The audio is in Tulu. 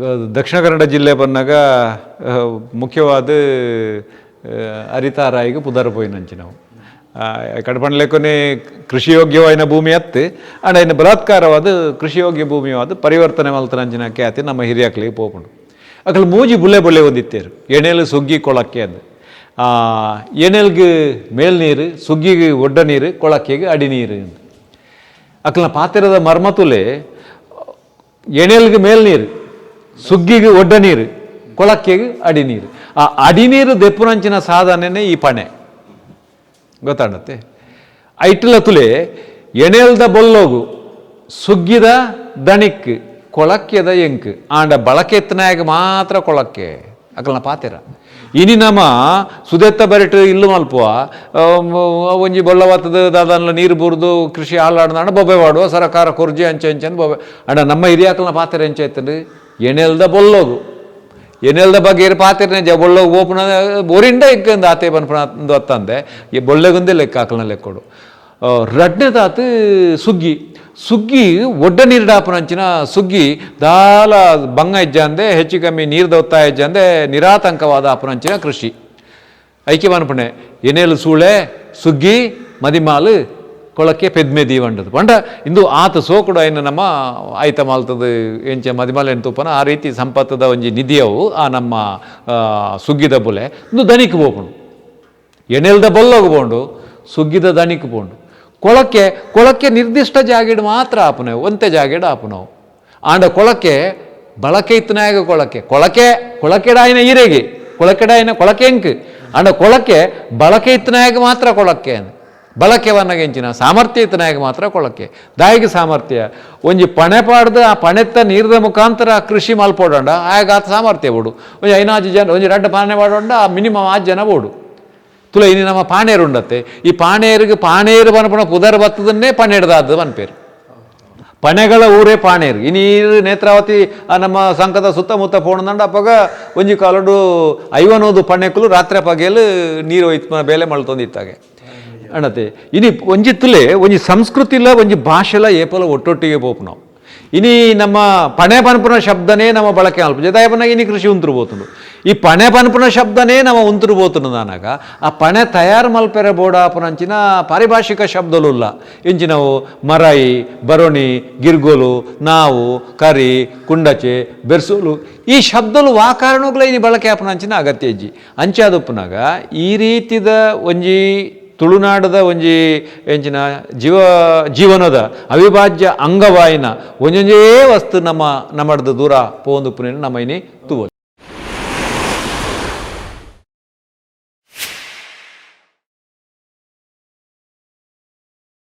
Dakshina Kannada ಜಿಲ್ಲೆ ಬನ್ನಗ ಮುಖ್ಯವಾದ ಅರಿತಾರಾಯಿಗೆ ಪುದರ್ ಪೋಯಿನಂಚಿನವು. ಕಡಪಣ್ಲೆಕೊನೆ ಕೃಷಿಯೋಗ್ಯವಾಯಿನ ಭೂಮಿ ಅತ್ತು, ಅಂಡ ಇನ್ನು ಬಲಾತ್ಕಾರವಾದ ಕೃಷಿಯೋಗ್ಯ ಭೂಮಿಯಾದ ಪರಿವರ್ತನೆ ಮಲ್ತನಂಚಿನ ಖ್ಯಾತಿ ನಮ್ಮ ಹಿರಿಯಾಕ್ಲಿಗೆ ಪೋಪುಂಡು. ಅಕಲ್ ಮೂಜಿ ಬುಲೆ ಬುಳೆ ಹೊಂದಿತ್ತೇರು: ಎಣೆಲು, ಸುಗ್ಗಿ, ಕೊಳಕ್ಕೆ ಅಂದು. ಎಣೆಲ್ಗೆ ಮೇಲ್ನೀರು, ಸುಗ್ಗಿಗೆ ಒಡ್ಡ ನೀರು, ಕೊಳಕ್ಕೆಗೆ ಅಡಿ ನೀರು. ಅಕಲ್ನ ಪಾತಿರದ ಮರ್ಮತುಲೆ: ಎಣೆಲ್ಗೆ ಮೇಲ್ನೀರು, ಸುಗ್ಗಿಗೆ ಒಡ್ಡ ನೀರು, ಕೊಳಕ್ಕೆಗೆ ಅಡಿ ನೀರು. ಆ ಅಡಿ ನೀರು ದೆಪ್ಪುನಂಚಿನ ಸಾಧನೆನೇ ಈ ಪಣೆ, ಗೊತ್ತಾಣತ್ತೆ? ಐಟ್ಲ ತುಲೆ, ಎಣೆಲ್ದ ಬೊಲ್ಲೋಗು, ಸುಗ್ಗಿದ ದಣಿಕ್, ಕೊಳಕ್ಕೆದ ಎಂಕ್, ಆಂಡ ಬಳಕೆತ್ತನಾಗ ಮಾತ್ರ ಕೊಳಕ್ಕೆ. ಅಕಲ್ನ ಪಾತೆರ. ಇನಿ ನಮ ಸುದೆತ್ತ ಬರಿಟ್ ಇಲ್ಲು ಮಲ್ಪುವ, ಒಂಜಿ ಬೊಳ್ಳವತ್ತದ ದಾದನ್ಲ ನೀರು ಬುರ್ದು ಕೃಷಿ ಹಾಳಾಡ್ದಾಂಡ ಬೊಬ್ಬೆ ವಾಡುವ, ಸರಕಾರ ಕೊರ್ಜಿ, ಅಂಚೆ ಅಂಚೆ ಅಂದ್ ಬೊಬ್ಬೆ. ಅಂಡ ನಮ್ಮ ಹಿರಿಯಾಕಲ್ನ ಪಾತೆರ ಎಂಚ ಐತಂಡು? ಎಣೆಲ್ದ ಬೊಲ್ಲೋಗು, ಎಣೆಲ್ದ ಬಗ್ಗೆ ಪಾತೆರನೆ ಜ ಬೊಳ್ಳೋಗು ಓಪುನ ಒರಿಂಡ ಇಕ್ಕಂದು ಆತೆ ಪನ್ಪುನ ಅತ್ತಂದೆ ಈ ಬೊಳ್ಳೆಗುಂದೆ ಲೆಕ್ಕ ಆಕಲ್ನ ಲೆಕ್ಕೊಡು. ರಡ್ನೆ ತಾತು ಸುಗ್ಗಿ. ಸುಗ್ಗಿ ಒಡ್ಡ ನೀರು ಡಾಪುನಂಚಿನ ಸುಗ್ಗಿ ದಾಲ ಬಂಗ ಇಜ್ಜಂದೆ, ಹೆಚ್ಚು ಕಮ್ಮಿ ನೀರು ಒತ್ತಾಯ ಇಜ್ಜಂದೆ ನಿರಾತಂಕವಾದ ಆಪುನಂಚಿನ ಕೃಷಿ. ಐಕೆ ಪನ್ಪುಣೆ, ಎನೇಲು ಸೂಳೆ, ಸುಗ್ಗಿ ಮದಿಮಾಲು, ಕೊಳಕ್ಕೆ ಪೆದ್ಮೆ ದೀವಂಡದು ಪಂಡ. ಇಂದು ಆತ ಸೋಕುಡು ಐನ ನಮ್ಮ ಆಯ್ತ ಮಾಲ್ತದ ಎಂಚ ಮದಿಮಾಲ್ ತೂಪನ, ಆ ರೀತಿ ಸಂಪತ್ತದ ಒಂಜಿ ನಿಧಿಯವು ಆ ನಮ್ಮ ಸುಗ್ಗಿದ ಬುಲೆ. ಇಂದು ದನಿಕ್ ಪೋಪುಂಡು. ಎಣೆಲ್ದ ಬೊಲ್ಲೋಗು ಪೋಂಡು, ಸುಗ್ಗಿದ ದನಿಕ್ ಪೋಂಡು. ಕೊಳಕ್ಕೆ, ಕೊಳಕ್ಕೆ ನಿರ್ದಿಷ್ಟ ಜಾಗೆಡ್ ಮಾತ್ರ ಆಪುನವು, ಒಂತೆ ಜಾಗೆಡ್ ಆಪುನವು. ಆಂಡ ಕೊಳಕ್ಕೆ ಬಳಕೆ ಇತ್ತನಾಗ ಕೊಳಕ್ಕೆ. ಕೊಳಕೆ ಕೊಳಕೆಡಾಯಿನ ಈರೆಗೆ, ಕೊಳಕೆಡಾಯಿನ ಕೊಳಕೆ ಎಂಕ್. ಆಂಡ ಕೊಳಕೆ ಬಳಕೆ ಇತ್ತನಾಗ ಮಾತ್ರ ಕೊಳಕ್ಕೆ. ಬಳಕೆ ಎಂಚಿನ ಸಾಮರ್ಥ್ಯ ಇತ್ತನಾಗ ಮಾತ್ರ ಕೊಳಕ್ಕೆ. ದಾಯಿಗೆ ಸಾಮರ್ಥ್ಯ? ಒಂಜಿ ಪಣೆ ಪಾಡ್ದು ಆ ಪಣೆತ್ತ ನೀರ್ದ ಮುಖಾಂತರ ಕೃಷಿ ಮಲ್ಪೋಡಂಡ ಆಗ ಆತ ಸಾಮರ್ಥ್ಯ ಬೋಡು. ಒಂಜಿ ಐನಾಜು ಜನ, ಒಂಜಿ ರಡ್ಡ ಪಾಣೆ ಪಾಡೋಂಡ ಆ ಮಿನಿಮಮ್ ಆಜ್ ಜನ ಬೋಡು. ತುಲ, ಇನಿ ನಮ್ಮ ಪಾಣೇರು ಉಂಡತ್ತೆ. ಈ ಪಾಣೇರಿಗೆ ಪಾಣೇರು ಪನ್ಪುನ ಪುದರ್ ಬತ್ತದನ್ನೇ ಪಣೆಡ್ದಾದ ಪನ್ಪೇರು. ಪಣೆಗಳ ಊರೇ ಪಾಣೇರು. ಈ ನೀರು ನೇತ್ರಾವತಿ ಆ ನಮ್ಮ ಸಂಕದ ಸುತ್ತಮುತ್ತ ಪೋಣದಂಡ ಅಪ್ಪಗ ಒಂಜಿ ಕಾಲಡು 50 ಪಣೆಕುಲು ರಾತ್ರಿ ಪಗೇಲು ನೀರು ಒಯ್ತು ಬೇಲೆ ಮಲ್ತೊಂದಿತ್ತಾಗೆ ಅಣ್ಣತೆ. ಇನಿ ಒಂಜಿ ತುಲೆ, ಒಂಜಿ ಸಂಸ್ಕೃತಿಲ ಒಂಜಿ ಭಾಷೆಲ ಏಪಲ ಒಟ್ಟೊಟ್ಟಿಗೆ ಪೋಪು ನಾವು. ಇನಿ ನಮ್ಮ ಪಣೆ ಪನ್ಪುನ ಶಬ್ದನೇ ನಮ್ಮ ಬಳಕೆ ಅಲ್ಪ ಜದಾಯಪನಾಗ ಇನಿ ಕೃಷಿ ಉಂತರು ಪೋತುಂಡು. ಈ ಪಣೆ ಪನ್ಪುನ ಶಬ್ದನೇ ನಮ್ಮ ಉಂತರು ಪೋತುಂಡು ನಾನಾಗ ಆ ಪಣೆ ತಯಾರು ಮಲ್ಪೆರೆ ಬೋಡಾಪುನಂಚಿನ ಪಾರಿಭಾಷಿಕ ಶಬ್ದಲುಲ್ಲ. ಇಂಚಿನವು ಮರಾಯಿ, ಬರೋಣಿ, ಗಿರ್ಗೋಲು, ನಾವು, ಕರಿ, ಕುಂಡಚೆ, ಬೆರ್ಸೋಲು, ಈ ಶಬ್ದಲು ವಾ ಕಾರಣಗಳ ಇನಿ ಬಳಕೆ ಆಪುನಂಚಿನ ಅಗತ್ಯ ಇಜ್ಜಿ. ಅಂಚಾದುಪ್ಪುನಾಗ ಈ ರೀತಿದ ಒಂಜಿ ತುಳುನಾಡದ ಒಂಜಿ ಎಂಚಿನ ಜೀವನದ ಅವಿಭಾಜ್ಯ ಅಂಗವಾಯಿನ ಒಂಜೊಂಜೇ ವಸ್ತು ನಮ್ಮ ನಮ್ಮಡ್ದು ದೂರ ಪೋಂದುಪ್ಪುನೇನು ನಮ್ಮ ಇನಿ ತೂವೊಲಿ.